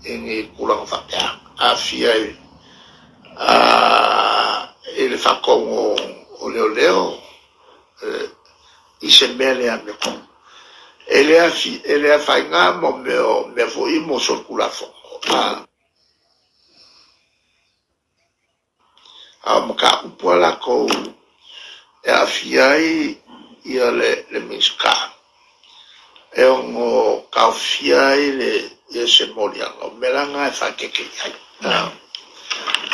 i ni tulaga faapea, aafia i i le faatonu o leoleo i se mea le amiotonu. E le afaina mo mea o mea foi mo solitulafono. A o mataupu a latou e aafia ai ia le Minisita e ono taofia ai le se moliaga, o mea la na e faaeteete i ai. O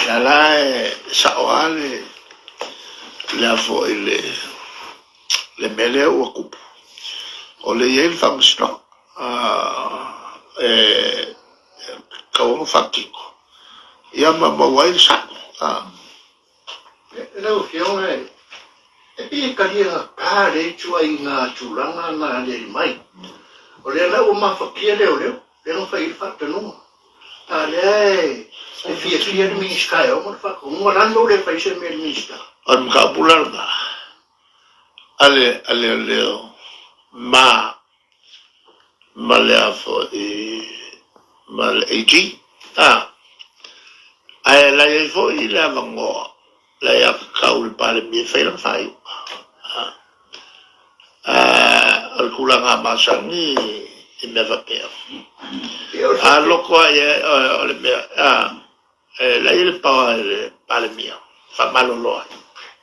lea la e sao lava le foi le mea lea ua tupu, o lea e i ai le faamasinoga e tatau ona faatino. Ia ma maua ai le sao. Lau Afioga, e pei e taliagata lea ituaiga tulaga na aliali mai. O lea la ua mafatia leoleo, lea na fai ai le faatonuga. A o lea e fiafia le Minisita e ona le faatonuga. O le a le mea ua le fai ai se mea i le Minisita? O le mataupu la lena a leoleo ma ma le a foi ma le AG a ae la i ai foi le avanoa la ia tatau i le Palemia e fai lana faaiuga a o le tulaga masani i mea faapea a loko a ia o le mea a E leai le paoa i le Palemia, faamalolo ai.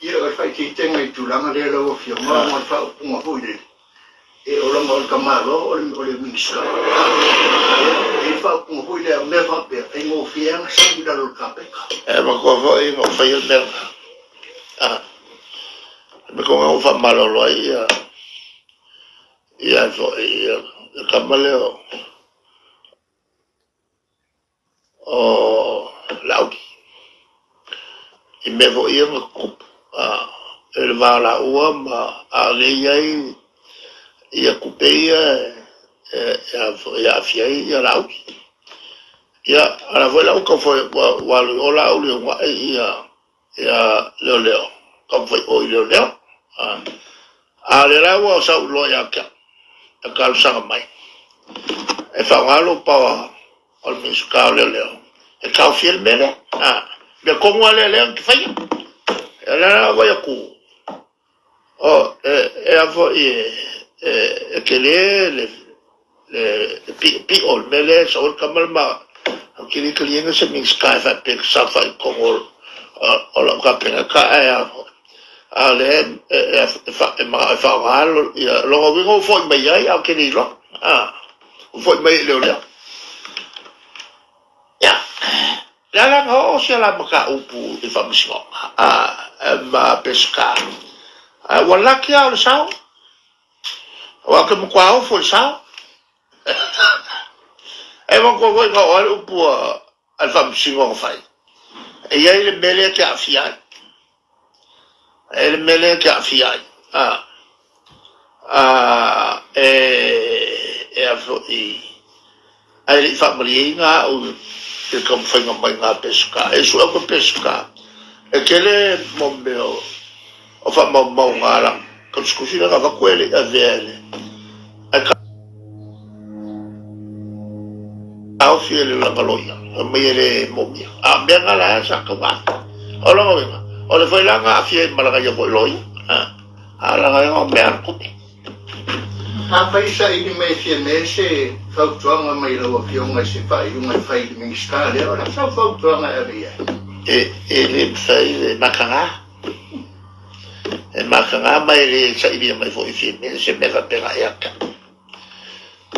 Ia, o le faaeteetega i le tulaga lea lau Afioga, ona o le faaupuga foi lele, e ola ma o le tamaloa o le Minisita. Ia, e i ai le faaupuga foi lea, o mea faapea, e faigofie lava ona sau i lalo o le kapeta. E manatua foi na ou faia le mea lena. A, e mea tonu lava na ou faamalolo ai ia, ia foi, ia le tama lea o, o Laauli i mea foi ia na tutupu i le va o laua ma a o lea e i ai ia tupe ia e aafia ai ia Laauli. Ia, o la foi la ua tau fai ua alu i o Laauli e uunai ia ia leoleo, taumafai o i leoleo. A o lea la ua sau loa ia te au, e talosaga mai, e faaaoga lou paoa o le Minisita o Leoleo e taofia le mea lea. A, mea tonu lava lea lea ou te faia. O lea la ua vaai atu, o, e a foi e tele le piopio o le mea lea e sau ai le tama le ma ou te le taliaina se Minisita e faapea e saofai i totonu o lau Kapeneta ae a foi a o lea e manao e faaaoga lona uiga ua foi mai ai ae ou te le iloa ua foi mai i leoleo. Ia, le ala na oo si ala mataupu i faamasinoga ma Peseta, ua laki lava o le sao. Aua ou te matua ofo i le sao. E manatua foi na oo ai le upu a le Faamasino na fai, e i ai le mea lea e te aafia ai. E i ai le mea lea e te aafia ai. A, a, e, e a foi, Ae le i faamalieina au i le taumafaiga mai na Peseta. E sue atu e Peseta, e tele mo mea o faamaumauga a lana tusitusi lea na avatu e le i avea e le ae taofi e le lana loia, fai mai e le moomia. A o mea na la sa tau ave. O lona uiga, o le foi la na aafia ai ma lana ia foi loia, a o lana ia o mea a le tupe. Afai saili mai e Fiame se fautuaga mai lau Afioga i se faaiuga e fai i le Minisita lea, o le a sau fautuaga e ave i ai? E le mafai e mataga. E mataga ma e le sailia mai foi e Fiame se mea faapena ia te au.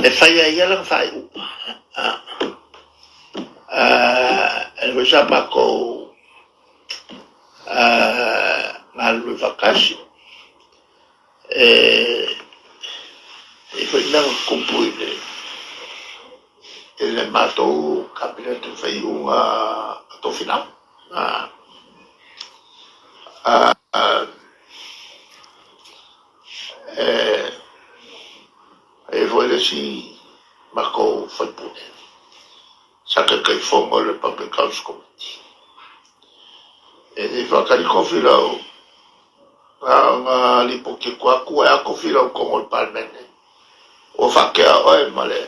E fai e ia lana faaiuga. E foi sa matou galulue faatasi. E i ai foi mea na tutupu i le i le matou Kapeneta i faaiuga a Tofilau. E i ai foi le isi matou sui usufono sa Taitaifono i le Public Accounts Committee. E le i faatali Tofilau Na ona lipoti atu atu e a tofi lau tonu o le Palemene ua faatea oe ma le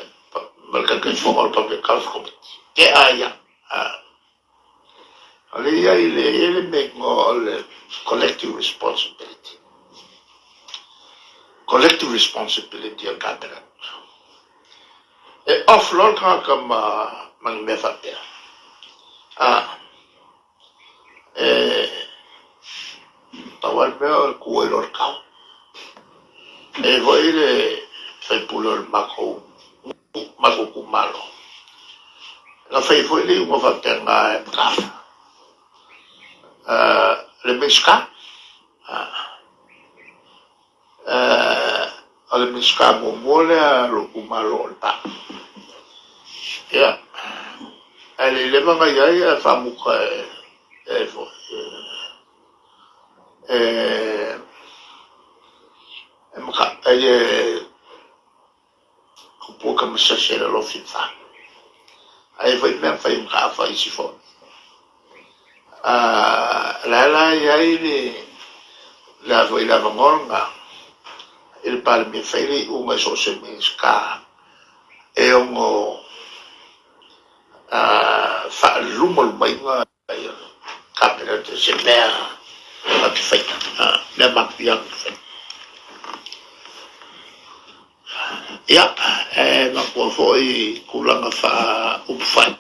Taitaifono o le Public Accounts Committee. Tea ia. O le ia i le i le mea o le collective responsibility. Collective responsibility o le Cabinet. E off loa le tagata ma ma ni mea faapea. E pau lava le mea o le tu ai loa le tau. E foi le faipule o le matou matou itumalo. Na fai foi le iuga faapena e Matafa. Le Minisita. O le Minisita muamua lea a lou itumalo o Lepa. Ia, ae le i leva ona i ai ae faamuta e foi e e Ko Puka ma Sese le alofi fa. Ae foi mea fai ma ka isi foi. La la i ai le la foi le avanoa lena i le Palemia fai le iuga i so o se Minisita e ono faalumalumaina ia Kapeneta se mea na te faia, mea matuia na te faia. Ia, e manatua foi tulaga faa-upufai.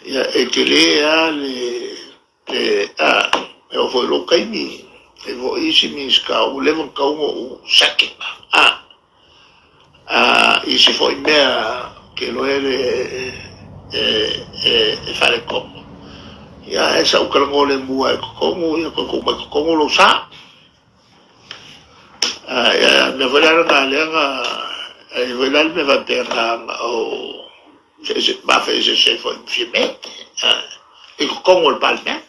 Ia, e tele lava le, e oo foi i lou taimi, e i ai foi isi Minisita ua leva ona tatau ona ou sacking. Isi foi mea ou te iloa e faaletonu. Ia, ae sa ou talanoa lemu lava i totonu, ia toe tuu mai i totonu lou sa. Ia, mea foi la lena lea na, e i ai foi la le mea faapea na ou mafeeseese ai foi ma Fiame i totonu o le Palemene.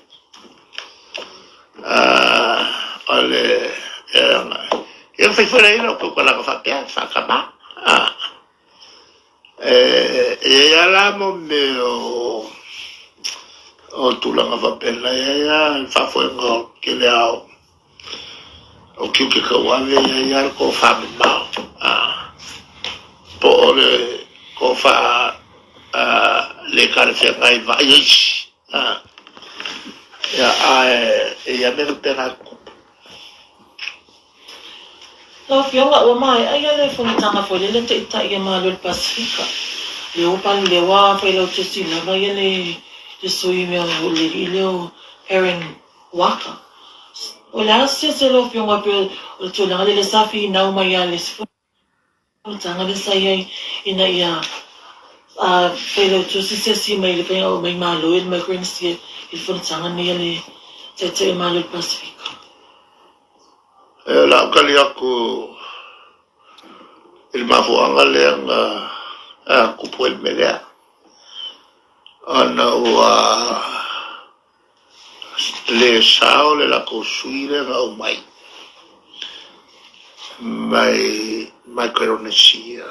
O le, ia na fai foi la i ai lau tautalaga faapea, faatama. E i ai lava la mo mea o tulaga faapena, e i ai lava le faafoega o le tele lava o tiute tauave, e i ai lava le tofamamao, po o le tofa le talafeagai vaai a isi. Ae e i ai lava mea faapena e tutupu. Lau Afioga, ua maea ia le fonotaga foi lele a Taitai a Malo i le Pasefika. Lea ua pale, lea ua failautusi lava ia le le sui mea o le alii lea o Aaron Waka. O le a se se lau Afioga pei o le tulaga lea sa finau mai a le isi fonotaga lea sa i ai ina ia failautusi se isi mai le faiga mai Malo i le Micronesia i le fonotaga lenei a le Taitai o Malo i le Pasefika. E o le a ou tali atu i le mafuaaga lea na tupu ai le mea lea, ona ua le sao le latou sui lea na aumai mai Micronesia,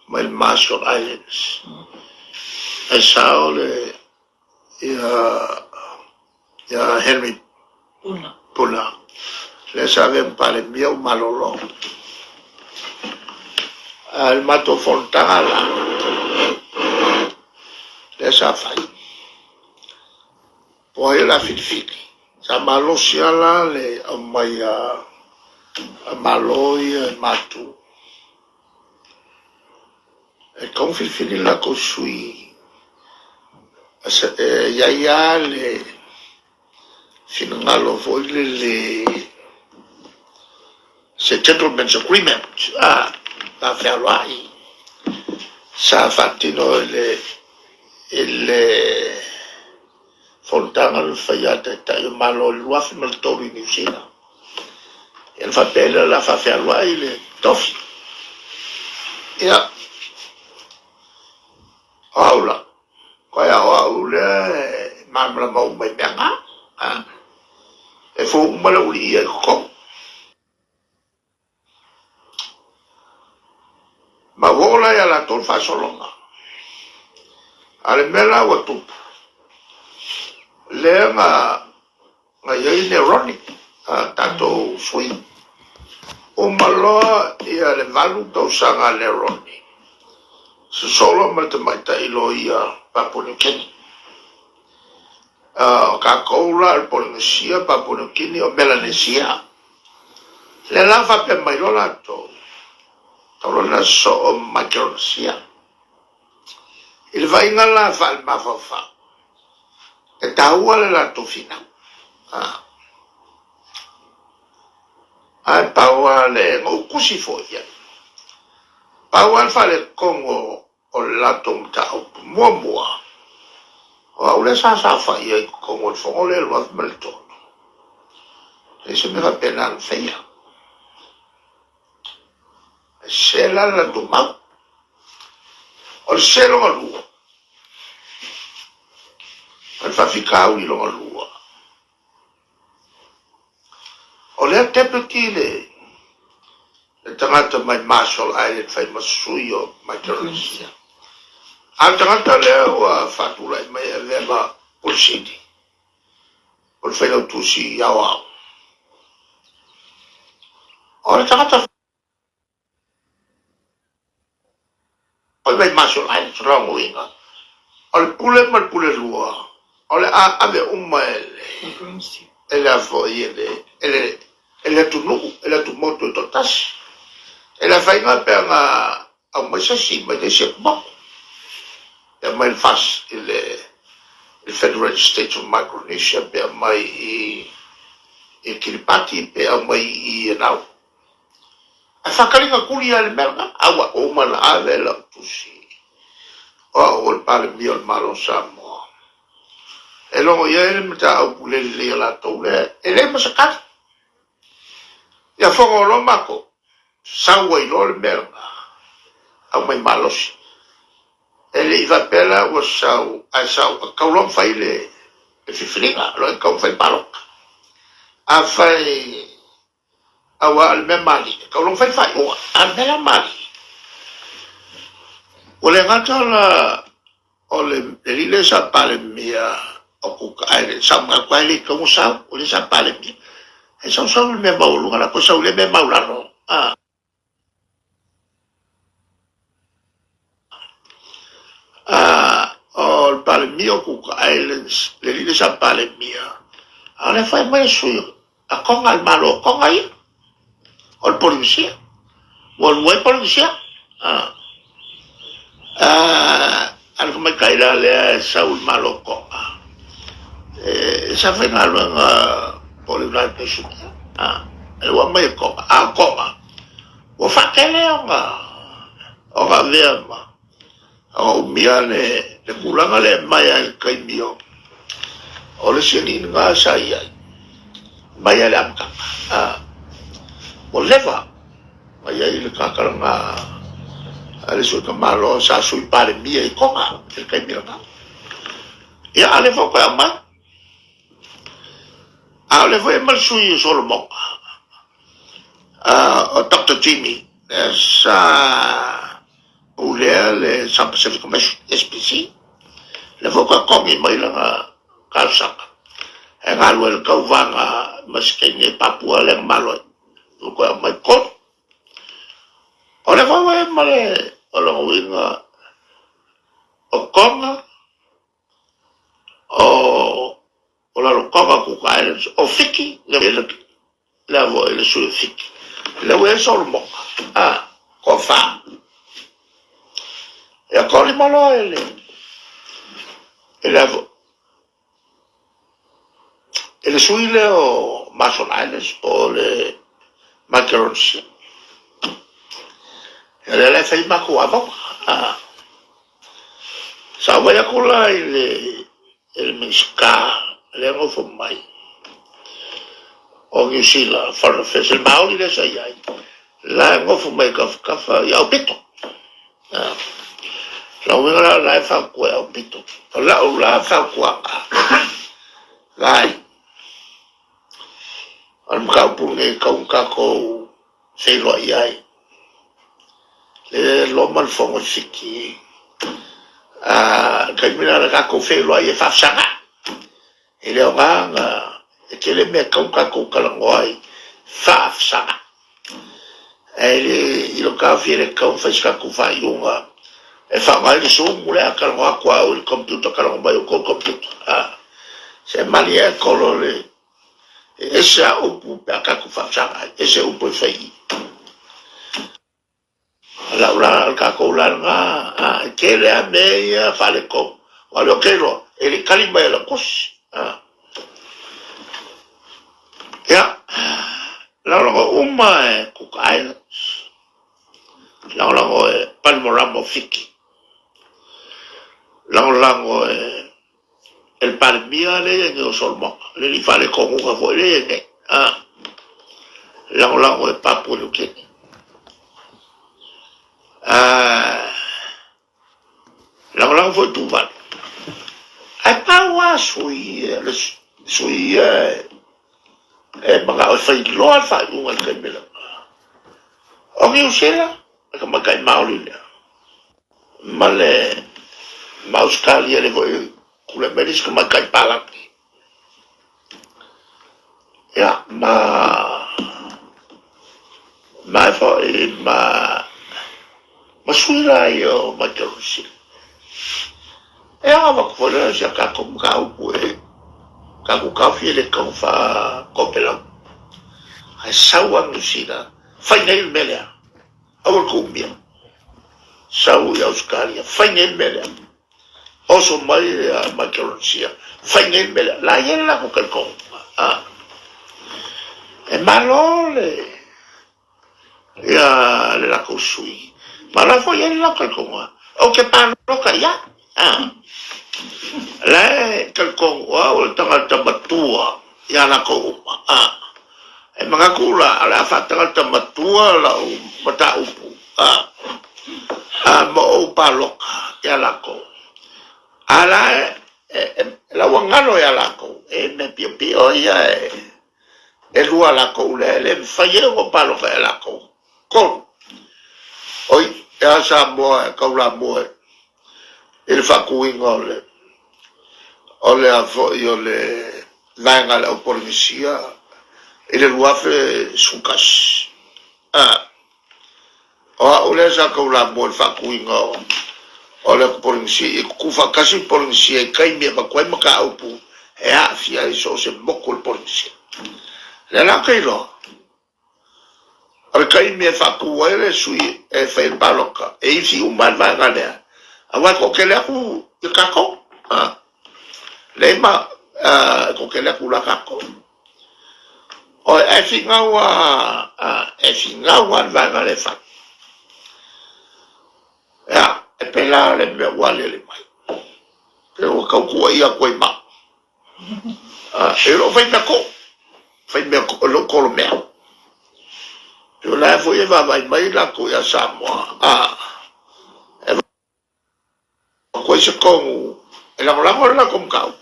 mai le Marshall Islands, ae sao le ia Henry Puna, lea sa avea ma Palemia ua malolo. A o le matou fonotaga la, lea sa fai, po o ai o le a filifili. Sa malosi lava la le aumai a Malo ia e matu. E tatau ona filifili le latou sui e i ai lava le finagalo foi lele, se gentleman's agreement, sa fealuai, sa faatino i le fonotaga na faia a Taitai o Malo i le 2003 i Niu Sila. Ia ona faapea ai lea o le a faafealuai le tofi. Ia, o au la, koe o au lea e malamalama uma i mea na. E fou uma le uliia i totonu. Ma ua oo la ia latou le faasologa. A o le mea la ua tupu, lea na na i ai le Ronnie, a tatou sui. Uma loa ia le 8 tausaga a le Ronnie. Sosoo loa ma le tamaitai loia Papua New Guinea. O tatou la o le Polynesia, Papua New Guinea, o Melanesia. Lea la faapea mai loa latou, tau loa na sosoo ma Micronesia. I le vaaiga la faale-mafaufau, e taua le latou finau. Ae pau lava le, na ou tusi foi i ai, pau lava le faaletonu o le latou mataupu muamua, o au lea sa saofai ai i totonu o le fono lea i le 2003, e leai se mea faapena na faia. E sese la le latou mau. O le sese lona lua, o le faafitauli lona lua, O lea deputy le le tagata mai Marshall Island fai ma sui o Micronesia. A o le tagata lea ua faatulai mai e avea ma Pule Sili, o le Failautusi Aoao. O le tagata Fai mai Marshall Islands, o lona uiga, o le pule ma le pule lua, o le a ave uma e le, e le a foi, e le, e le, e le atunuu, e le atumotu e toatasi. E le afaina pe ana aumai se isi mai le isi atumotu, pe aumai le FAS i le, le Federated States of Micronesia, pe aumai i, i Kiribati, pe aumai i Anau. Ae faataliga tuli lava i le mea lena, a ua uma ona ave lau tusi o au o le Palemia o le Malo o Samoa e logo i ai le mataupu le lelei a latou lea, e leai ma se tali. Ia fono loa matou, sau ai loa le mea lena, aumai malosi. E le i faapea la ua sau, ae sau, e tatau loa ona fai le filifiliga, loa e tatau ona fai palota. Afai Aua o le mea malie, e tatau loa ona fai le faaiuga. A o le mea la malie, ua le gata la o le alii lea sa Palemia o Cook Island, sa ou manatu lava e le tatau ona sau, o lea sa Palemia. E sau sau i le mea maualuga la toe sau i lea mea maulalo. O le Palemia o Cook Islands, le alii lea sa Palemia, a o lea fai mai le sui a Tonga, le Malo o Tonga ia, o le Polenisia. Ua alu ai Polenisia. A o le tamaitai la lea e sau i le Malo o Tonga, e sa faigaluega po o le United Nations, ua aumai e Tonga, a o Tonga, Ua faatele ona avea ma ona umia le tulaga lea e mai lava i le taimi o le isi alii lena sa i ai, mai lava i le amataga. Ua leva ona i ai le tagata lena a le sui tamaloa sa sui Palemia i Toga i le taimi lena. Ia, a o lea foi ua toe aumai. A o lea foi e aumai le sui o Solomona. O Doctor Jimmy lea sa pulea le South Pacific Commission, SPC, lea foi ua toe togi mai lana talosaga e galue i le tauvaga ma se taimi e Papua lea na malo ai, ua toe aumai i totonu. O lea foi ua i ai ma le, o lona uiga o Tonga, o o Lalotoga, Cook Islands, o Fiti, lea foi le sui o Fiti, lea ua i ai Solomona, a, toafa. Ia toalima loa e le, e le, e le sui lea o Marshall Islands po o le Micronesia. Ia lea la e fai matou avauga. A, sa ou vaai atu la i le e le Minisita lea e nofo mai o Niu Sila, Foreign Affairs, le Maori lea sa i ai, la e nofo mai i tafatafa i Aupito. Lona uiga la, o la e fautua i Aupito. O lau la fautuaga, vai, o le mataupu lenei e tatau ona tatou feiloai ai. Le loma le fono i Fiti. A, taimi la le tatou feiloai e faafesaga. E le aoga na e tele mea e tatau ona tatou talanoa ai faafesaga. Ae le i lou taofi e le tatau ona fai se tatou faaiuga. E faaaoga ai le Zoom lea, talanoa atu au i le computer, talanoa mai outou i le computer. Se malie e kolo le e ese a upu pe a tatou faasaga ai, ese upu e fai i. Lau la, o le tatou la lena, a, e tele a mea ia faaletonu. Aua o lea ou te iloa, e le i tali mai e lau tusi. A. Ia, lagolago uma e Cook Islands, lagolago e Panorama o Fiti, lagolago e e le Palemia lea e i ai nei o Solomona, le alii faaletonuga foi lea e i ai nei, a, lagolago e Papua New Guinea. A, lagolago foi Tuvalu. Ae pau lava sui ia, le sui ia e manao e fai loa le faaiuga i le taimi lena. O Niu Sila, le tamaitai Maori lea. Ma le ma Ausetalia lea foi tulai mai le isi tamaitai palagi. Ia, ma ma e foi ma ma sui la ia o Maikelonesia. E avatu foi lea si a tatou mataupu e tatou taofi e le tatau ona faatopelau. Ae sau lava Niu Sila, fai nei le mea lea. Aua le tuumia. Sau i Ausetalia, fai nei le mea lea. Oso mai a Maikelonesia, fai nei le mea lea. La i ai le latou talitonuga. Ah. E malo le ia le latou sui. Ma la foi i ai le latou talitonuga. Ou te palota i ai. Ah. La e talitonu o au o le tagata matua ia latou uma. Ah. E manatu la, o le a faatagata matua lau mataupu a, a ma ou paloka ia lakou. A la e, e, e, la ua galo ia lakou, e mea piopio ia e, e lua lakou lea, e le mafai ai ona paloka ia lakou. Kolu. Oi, e a Samoa e taulamua i le faatuina o le, o le a foi o le vaega a le au Polenisia i le 2011. A, o au lea sa taulamua i le faatuina o, o le atu Polenisia i tutu faatasi le Polenisia i taimi e avatu ai mataupu e aafia ai so o se motu o le Polenisia. Lea la ou te iloa, O le taimi e faatu ai le sui e fai le palota, e isi uma le vaega lea, aua e toatele atu ia tatou. Lea ma e toatele atu la tatou. Oi, ae finau a, e finau a le vaega lea e fai. Ia, e pēlā le mea ua aliali mai. Pe ua tau tuuaia atu ai ma au. E lou fai mea ko, fai mea ko, lou kolo mea. E o la foi e vaavaai mai latou ia Samoa, a, e avatu ai se tonu, e lagolago le latou mataupu.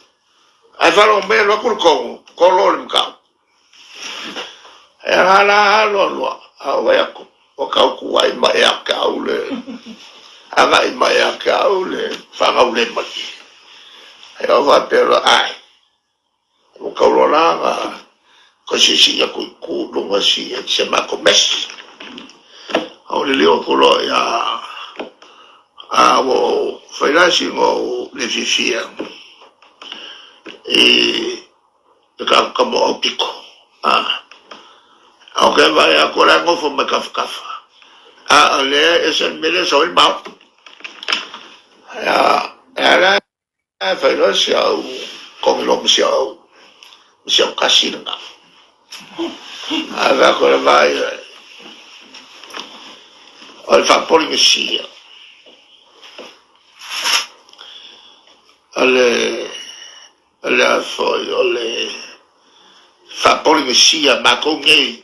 Ae faalogo mai alu atu le tonu, kolo le mataupu. E aga la aloaloa, a ou vaai atu, ua tau tuuai mai ia te au le agai mai ia te au le faagaulemalie. E ou faapea loa, Ae, ua tau loa la ona toe siisii atu i tu i luga si si a matou mesi. A ou liliu atu loa ia, a ua ou fai la sina ou le fiafia i le tagata mo aupito. A, a o ke vaai atu o la e nofo mai tafatafa. A o lea e ese le mea lea sau ai le mao. A, e a la e fai loa si au kogi loa ma si au, ma si au kasi lena. A vea ko le vaai o le faapoligisia. O le O le a foi o le faapoligisia matou nei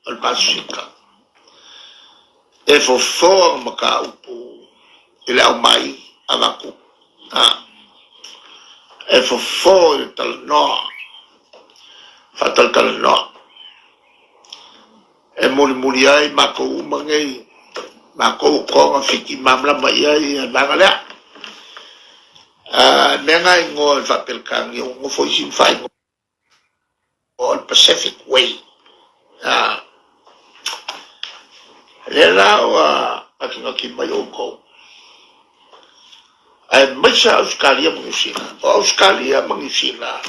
o le Pasefika e fofo ana mataupu i le aumai avatu, a, e fofo i le talanoa, faatalatalanoa. E mulimuli ai matou uma nei, matou o Toga, Fiti, malamalama i ai le vaega lea. A, e mea na igoa i le faa-Peretania, ua nofo isi ma faaigoa o le Pacific Way. A, lea la ua natinati mai outou. Aemaise Ausetalia ma Niu Sila. O Ausetalia ma Niu Sila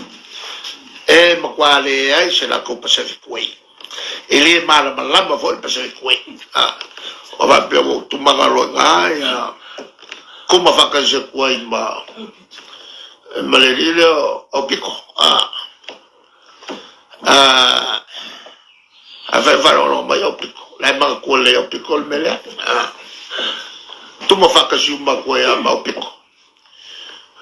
e matua leai se latou Pacific Way. E le malamalama foi le Pacific Way. Ua faapea ua ou tumaga loa i ina ia kuma faatasi atu ai ma ma le alii lea o Aupito. Afai o faalogologo mai Aupito, o la e manatua lelei e Aupito le mea lea. Tuma faatasi uma atu ai lava ma Aupito.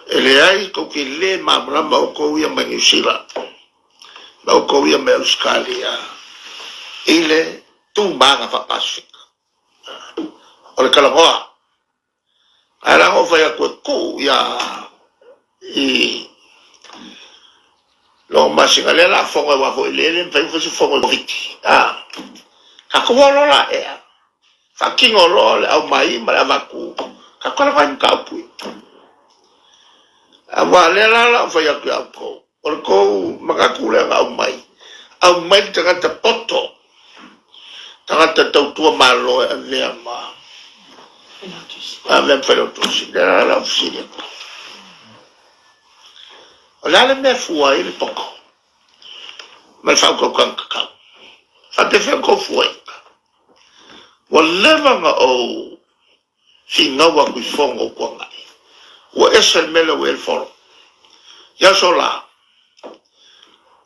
E leai, tou te le malamalama outou ia mai Niu Sila ma outou ia mai Ausetalia i le tumaga faa-Pasefika. O le talanoa. Ae la ona ou fai atu e tuu ia i lou masina lea la fono aua foi le le mafai ona fai se fono i Koviti. A tatou o loa la ea faatino loa le aumai ma le avatu tatou talanoa i mataupu ia. Aua lea la la ou fai atu ia outou o le tou manatu lea na aumai, aumai le tagata poto tagata tautua Malo e avea ma avea ma failautusi. Lea la lau fesili atu. O le a le mea e fua ai le poto ma le faautautaga tatau? Faapefea ona tou fuaina? Ua leva ona ou finau atu i fono o Tuanai. Ua ese le mea lea ua i ai le fono. I aso la,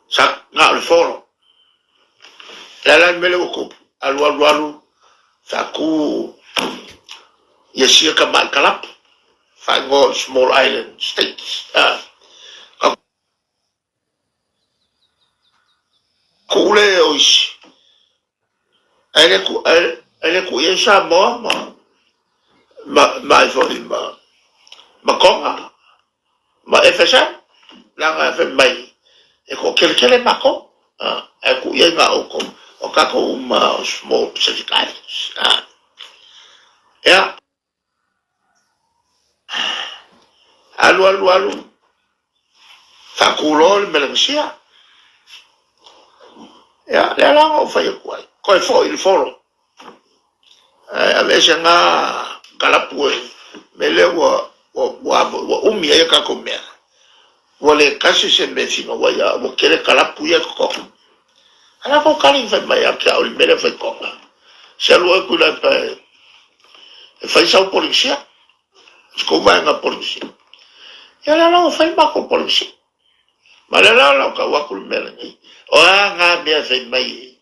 sa na o le fono. O le a la le mea lea ua tupu? Alu alu alu, faatu ia sia tamai kalapu, faaigoa o Small Island States. Ka tuu lea o isi, Ae le ku, ae le ku i ai Samoa ma, ma, ma ai foi ma, ma Tonga, ma FSM. Leaga e fai mai, e toateletele matou, ae tuu i ai na outou, o tatou uma o Small Pacific Islands. Ia, alu, alu, alu, faatulo le Melanesia. Ia, lea la na ou fai atu ai, toe foi i le folo. Ae aveese na kalapu e mea lea ua, ua, ua, ua umi ai a tatou mea. Ua le tasi se mea e finau ai, a ua tele kalapu ia i totonu. A la kou kali fai mai ia te au i le mea lea fai Tonga. Se alu oe Tuilaepa e fai sau Polenisia. Se kou vaega Polenisia. Ia lea la ua fai le matou Polenisia. Ma lea la o lau tau atu le mea lenei. O a ngā mea fai mai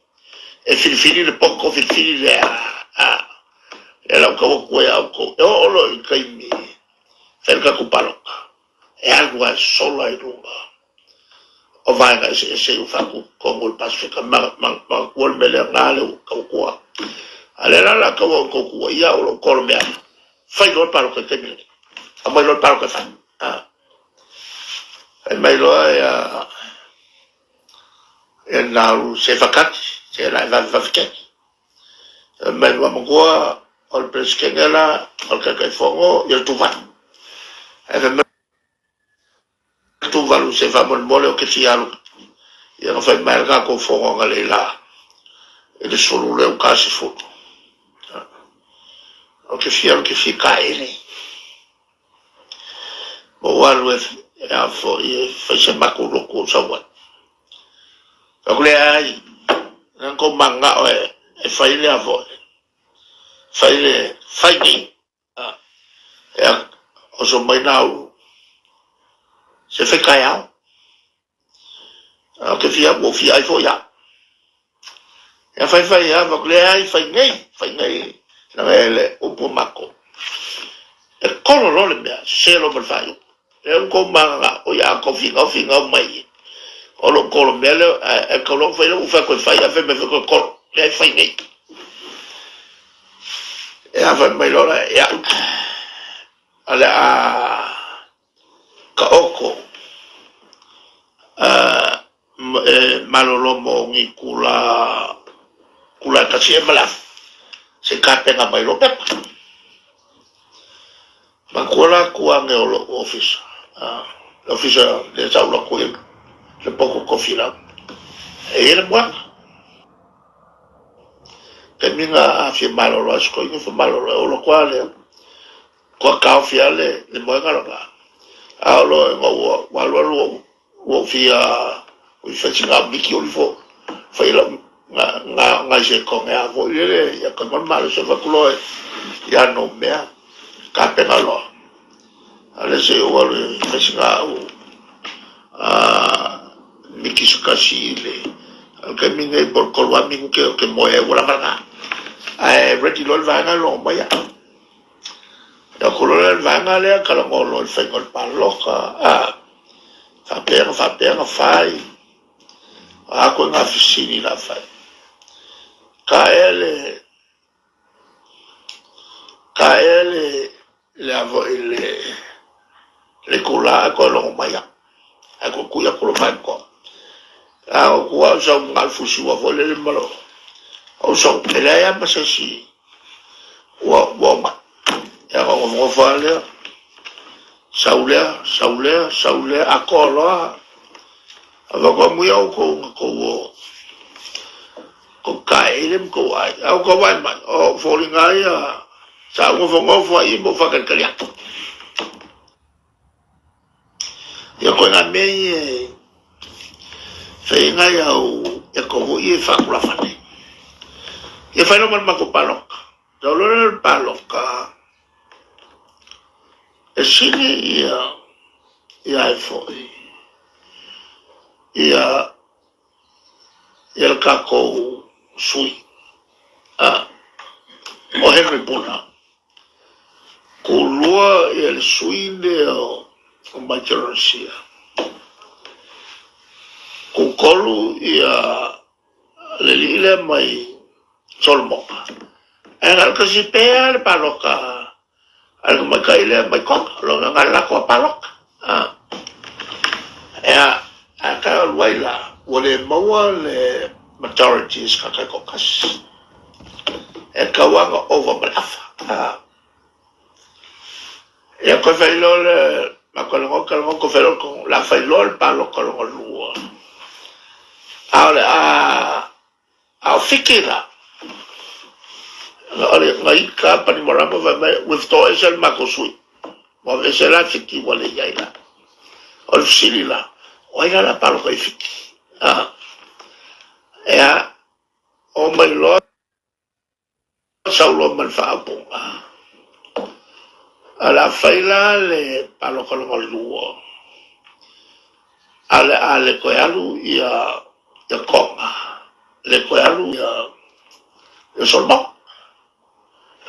e filifili le poto, filifili le a, a. Lea la ua tau atu ai ia outou. E oo loa i le taimi fai le tatou palota, e alu lava e sola i luga o vaega eseese ua faatutonu i le Pasefika manatua le mea lea na lea ua tautua. A lea la la tau au tautua ia o lou tolo mea fai loa le palota i taimi lenei. Aumai loa le palota e fai. Ah. Fai mai loa ia ia nau se fakati, se la e vave vave keke. Fai mai loa matua o le Peresetene la o le Taitaifono ia le Tuvalu. Ae fai mai Tuvalu se faamolemole ou te fia alu ia na fai mai le tatou fono analeila i le sulu lea uta sefulu. Ou te fia alu te fia taele. Ma ou alu e a foi e fai se matou lotu o sau ai. Fai atu leai, na tou mananao e fai lea foi. Fai le, fai nei. Ia, oso mai nā ulu. Se fai taeao. Ou te fia, ua fia ai foi au. Ia fai fai ia, fai leai, fai nei, fai nei. Leaga e le upu a matou. E kolo loa le mea, sese loa ma le faaiuga. Lea ua tou mananao, o ia a tou finau finau mai o lou kolo mea lea, ae tau loa fai lea ua fai atu e fai, ae fai mai foi toe kolo. Leai, fai nei. Ia fai mai loa lea, ia, o le a taoto e malolo mo ni kula, kula e tasi ea ma le afa, se i tapena mai loa pepa. Matua la atu ane o lou ofisa, le ofisa lea sa ou alu atu ai le poto Tofilau, e i ai le moana. Taimi na a fia malolo ai si toeaina, fia malolo ai, ou alu atu lava lea. Kua taofi lava le moega lona. A o loa ina ua alualu ua ou fia ui fai sina miki o lifo fai lau ngai se kone a foi lele ia koe ma le malosi fai atu loa ia no mea tapena loa. A le se i ou alu e fai sina au miki se kasi i le taimi nei po o le 3 lava minute ou te moe ai ua lava lena. Ae ready loa le vaega logo mai au. Ia ko loa le vaega lea talanoa loa i le faiga o le palota, a faapea na faapea na fai, o a koe fesili la fai. Ka ea le ka ea le le a foi le le itula ae toe logo mai au. Ae toe tui atu lo faitotoa. A o ku au sau na le fusi ua foi lele ma lo o sau e leai lava ma se isi ua ua omai. Ia ona nofonofo lava lea, sau lea, sau lea, sau lea, atoa loa. Avatu amuia outou na tou o tou taeele ma tou ai. A outou vaai mai, o foliga lava ia sa ou nofonofo ai i ma ou faatalitali atu. Ia koe nā mea ia e whainga ia au e koho ia e whakulafa nei. Ia whai ma le matou paloka. Tau loa le paloka e sili ia ia ai foi ia ia le tatou sui a o Henry Puna. Kulua ia le sui lea o Micronesia. Kutolu ia le alii lea mai Solomona. Ae na o le tasi pea le paloka a le tamaitai lea mai Tonga, lona na lako a paloka. Ea, a ka alu ai la, ua le maua le majority i se tagata e toatasi. E tatau lava ona ova ma le afa. Ia toe fai loa le matou talanoa, talanoa, toe fai loa le tonu, o le a fai loa le palota lona lua. A o le a, a o Fiti la, na ita Panimarama fai mai, withdraw ese le matou sui. Ua aveese la Fiti ua le i ai la. O le fesili la, o ai la o le a palota i Fiti? Ea, o mai loa sau loa ma le faaupuga. O le a fai la le palota lona lua, a o le a le toe alu ia Toga, le toe alu ia Solomona.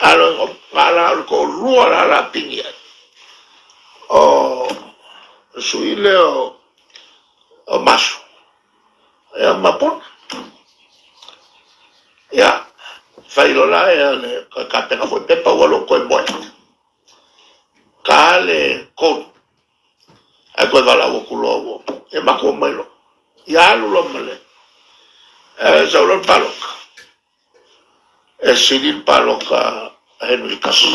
A o la o le toalua la la pigi ai, o le sui lea o Masu. Ia ma Puna. Ia, fai loa la ia le tapena foi pepa ua lou toe moe. Ta le 3. Ae toe valaau atu loa ua e matou omai loa. Ia alu loa ma le sau loa le palota. E sili le palota a Henry Kasi.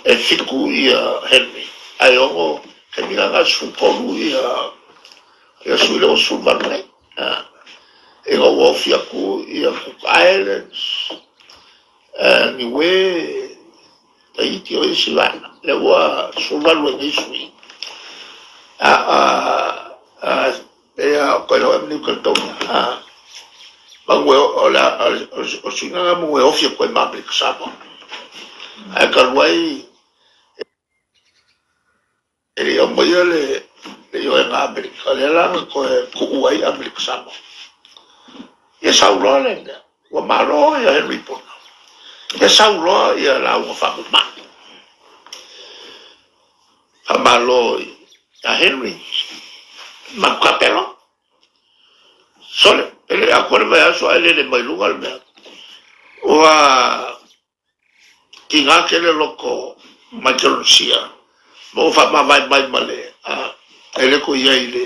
E 7 ia Henry, ae 6, taimi la na 13 ia ia sui lea ua 18 nei. Ina ua ofi atu ia Cook Islands, Niue, Tahiti o isi vaega, lea ua 18 ai nei sui. A Ia, o koe loa e New Caledonia. Ha. Manu e, o le, o, o suiga na manu e ofi atu ai ma Amerika Samoa. Ae talu ai, e le i aumaia le, le ioega Amerika, lea la na toe tuu ai Amerika Samoa. Ia sau loa le mea, ua malo ia Henry Puna. Ia sau loa ia lauga faamama. Faamalo ia Henry Makapelo. Sole, e le atoa le vaiaso ae lele mai luga le mea. Ua tiga tele loko Micronesia ma ua faamavae mai ma le e le toe i ai i le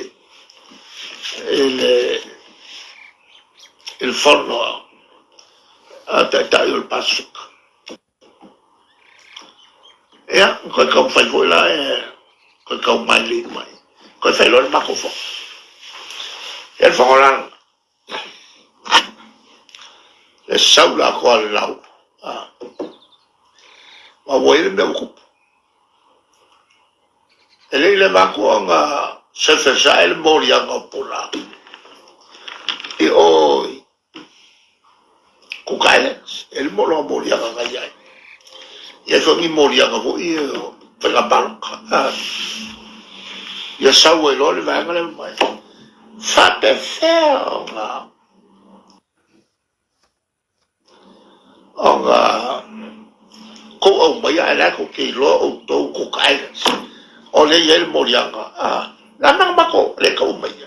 i le i le fono a Taitai o le Pasefika. Ia, toe taumafai foi la e toe tau mailei mai. Toe fai loa le matou fono. Ia le fono la, le sau le atoa le lau. Ma ua i ai le mea ua tupu. E le i leva atu ona sefesae le moliaga o Puna i o i Cook Islands, e le mo lona moliaga na i ai. E i ai foi ni moliaga foi ia o faiga palota. Ia sau ai loa le vaega lea mai. Faapefea ona Ona kou aumaia ae la e tou te iloa outou Cook Islands o lea e i ai le moliaga a le a mea na matou le tau aumaia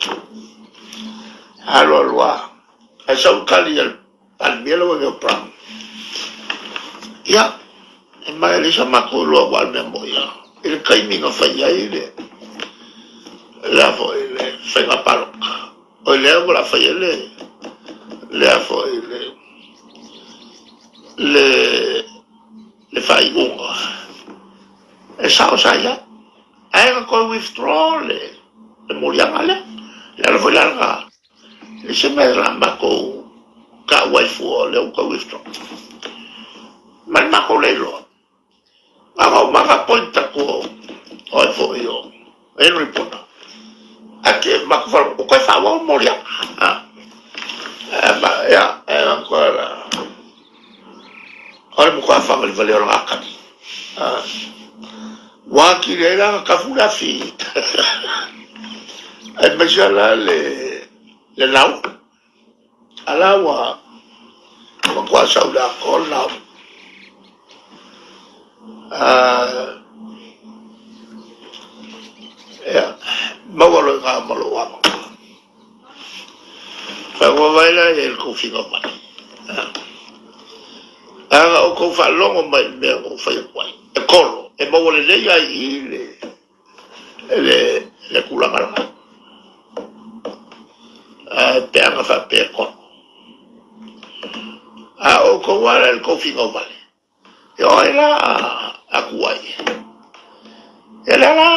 alu alu a ae sau le tali a le Palemia lau Afioga Brown ia e mai e leai sa matou iloa aua o le mea moni a i le taimi na fai ai le le a foi le faiga palota O lea ua la fai ai le lea foi le le le faaiuga e sao sa i ai. Ae na toe withdraw le le moliaga lea. Le ala foi la lena, le se mea la matou taua ai fua o lea ua toe withdraw. Ma le matou le iloa. Na ona uma na point atu o ai foi o Henry Puna. Ake matou falo, o koe faaauau le moliaga. Ia, e matua la. O le matua favalivali o lana kani. Ua atili ai la na tafu le afi. Aemaise la le le lau. A la ua matua sau i le atoa le lau. Ia, maua loa i ina ma lou avanoa. Faailoa mai lea i le tou finau mai. A na outou faalogo mai i le mea na ou fai atu ai, e kolo, e maua lelei lava i i le le tulaga lena. Ae pe ana faapea e kolo. A o outou lava le tou finau vale, e o ai la atu ai? Ia lea la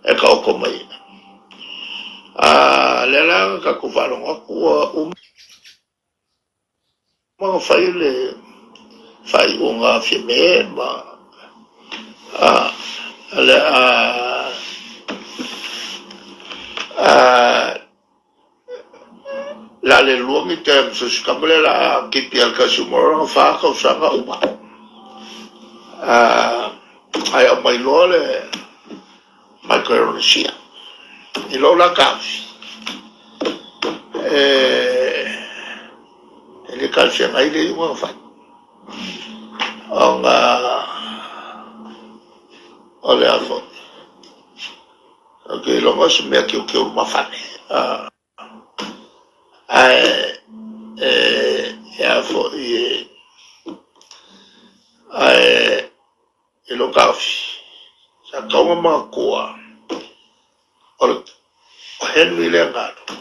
e taoto mai. A lea la na tatou faalogo atu ua uma Ona fai le faaiuga a Fiame ma le a le lua ni terms o si tama lea o le a tipi ai le tasi uma lona fa tausaga uma. Ae aumai loa le Micronesia. I lou la taofi, e le talafeagai le iuga na fai, ona o le a foi, ou te iloa o se mea teuteu lumafale, ae e a foi, ae i lou taofi, sa tatau ona manatua o le Henry lea na alu,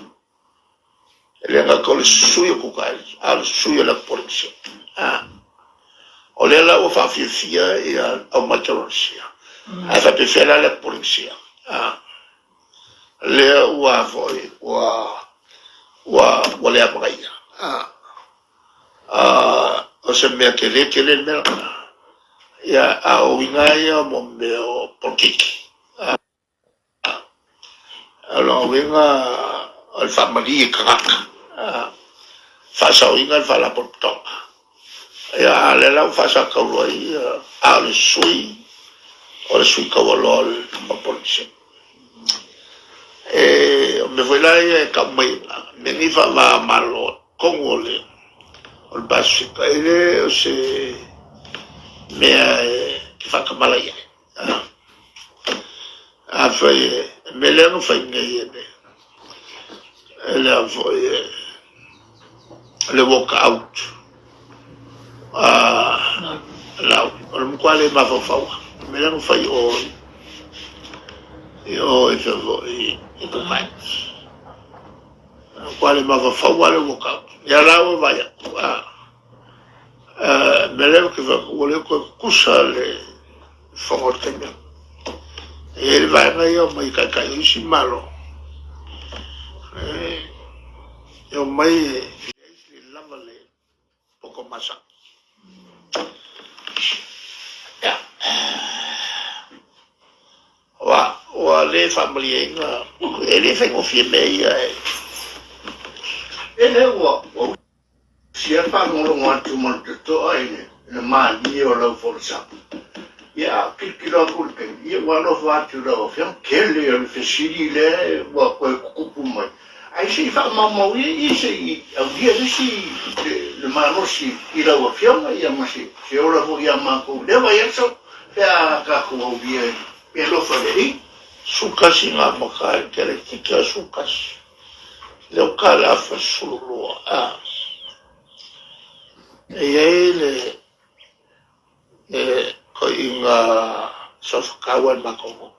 e le gata o le sui o Cook Islands, a o le sui o le atu Polenisia. O lea la ua faafiafia ia au Micronesia, ae faapefea la le atu Polenisia. Lea ua foi, ua, ua, ua le amanaia. O se mea tele tele le mea lena. Ia, a o uiga lava ia mo mea o polokiki. O lona uiga o le faamalie i tagata, faasaoina le faalapotopotoga. Ia, a o lea la ua faasatauro ai, a o le sui, o le sui taualoa o le Polenisia. E, o mea foi la ia e tau mai i ina, mea nei faava-o-Malo, totonu o le o le Pasefika, e le o se mea e te faatamala i ai. Afai e mea lea na fai nei e le e le a foi e le walk out a lau o le matua le mafaufau le mea lea na fai o i o i foi i Cook Islands. Ua le mafaufau lava le workout. Ia la ua vaai atu, a, mea lea ou te fai atu, ua le toe tutusa le fofoga o le taimi. E i ai le vaega ia o mai taitai o isi Malo, e omai e leai se lava le poto masani. Ua, ua le faamalieina, e le faigofie mea ia e. E le ua, ua usia le faalogologo atu ma le totoa i le, le malie o lau folasaga. Ia, a ou tilotilo atu i le taimi, ia ua alofa atu i lau Afioga, tele o le fesili lea ua toe tutupu mai. Ae se i faamaumau ia i se i aulia le isi le, le malosi i lau Afioga ia ma se, se ola foi ia matou i lea vaiaso pe a tatou aulia i le alofa o le Alii. 11 ngā maka e te tika 11. Leo ka le afa 12. A. E i ai le le koiga sofakaua le matou nuu.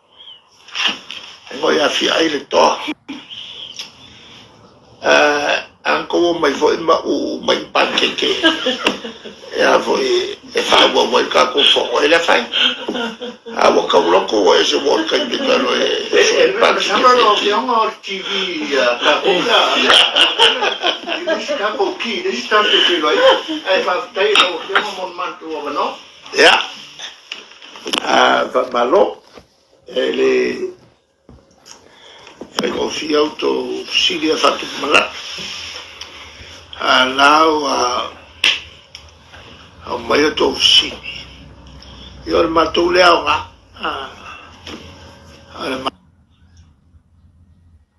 E ngoi afia ai le toa. A tou omai foi ma uu mai ni panekeke e a foi e faaauau ai le tatou fono, e le afaina. A ua tau loto ua ese ua o le taimi talu e sue ni panekeke. Masalo lau Afioga o le TV a tatou le a i le isi tatou ki, le isi tatou feiloai. Ae faafetai i lau Afioga mo le matou avanoa. Ia, faamalo. E le faigofie outou fesili e faatupu manatu. A la ua aumai outou fesili, ia o le matou lea aoga. O le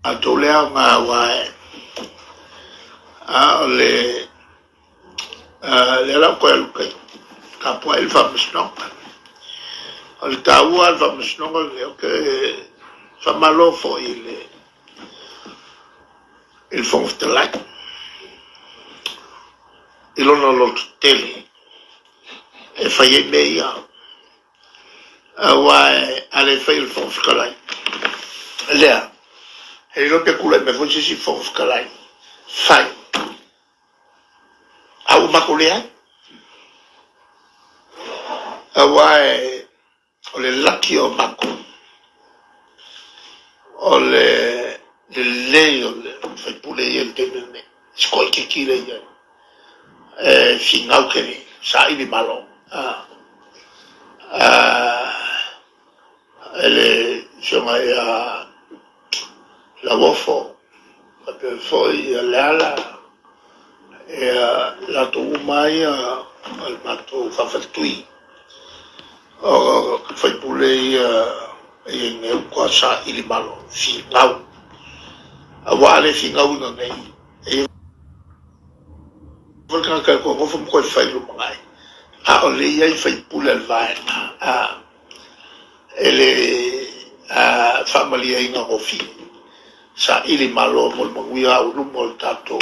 matou lea aoga aua a o le lea la ua toe alu kai tapuai le faamasinoga. O le taua o le faamasinoga lenei, ou te faamalo foi i le Fofoga Fetalai i lona lototele e fai ai mea ia. Aua a le faia e le Fofoga Fetalai lea, e le iloa pe tulai mai foi se isi Fofoga Fetalai fai. A ua matou leai. Aua o le laki o matou, o le lelei o le faipule ia i le taimi lenei, si toaitiiti lea e i ai, e finau tele, saili malo. E le Afioga ia Lauofo, faapea foi ia Leala, ia latou uma ia o le matou faafaletui. O faipule ia e i ai nei ua matua saili malo, finau. Aua a le finauina nei, e i ai foi le tagata e toe nofo ma toe fai i le lumanai, a o lea e i ai faipule a le vaega e le faamalieina gofie, saili malo mo le manuia auiluma o le tatou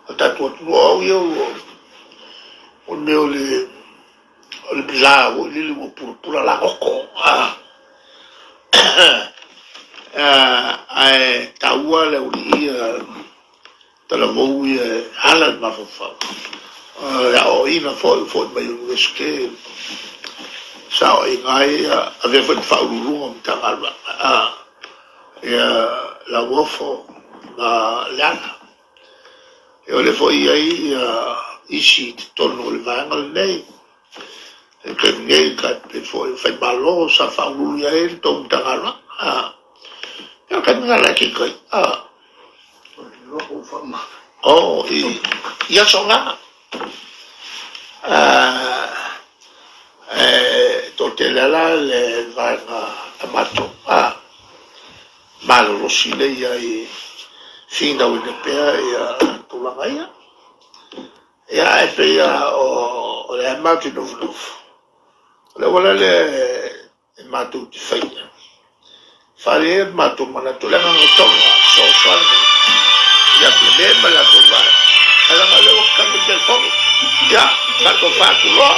atunuu. O au ia o le mea o le la foi lele ua pulapula lagoto, ae taua le aualii ia talavou ia e ala i le mafaufau. O le aoaoina foi, foi mai Iunivesite, saoaiga ai ia, avea foi ma faauluuluga o Matagaluega, ia Lauofo ma Leala. Ia o lea foi e i ai ia isi i totonu o le vaega lenei, i le taimi nei, e pei foi o Faimalo sa faauluulu i ai le tou Matagaluega. Ia o le taimi lena o la e taitai. Oh, i aso na, e toatele lava la le vaega a matou, malolosi lea i ai e finauina pea ia tulaga ia. Ia, ae pei lava o lea matou te nofonofo, o le auala lea e matou te faia. Faaali ai lo matou manatu, o le agaga tonu lava, fesoasoani ia Fiame ma le latou vaega. Ae leaga o lea ua kami le telefoni. Ia, tatou fai atu loa.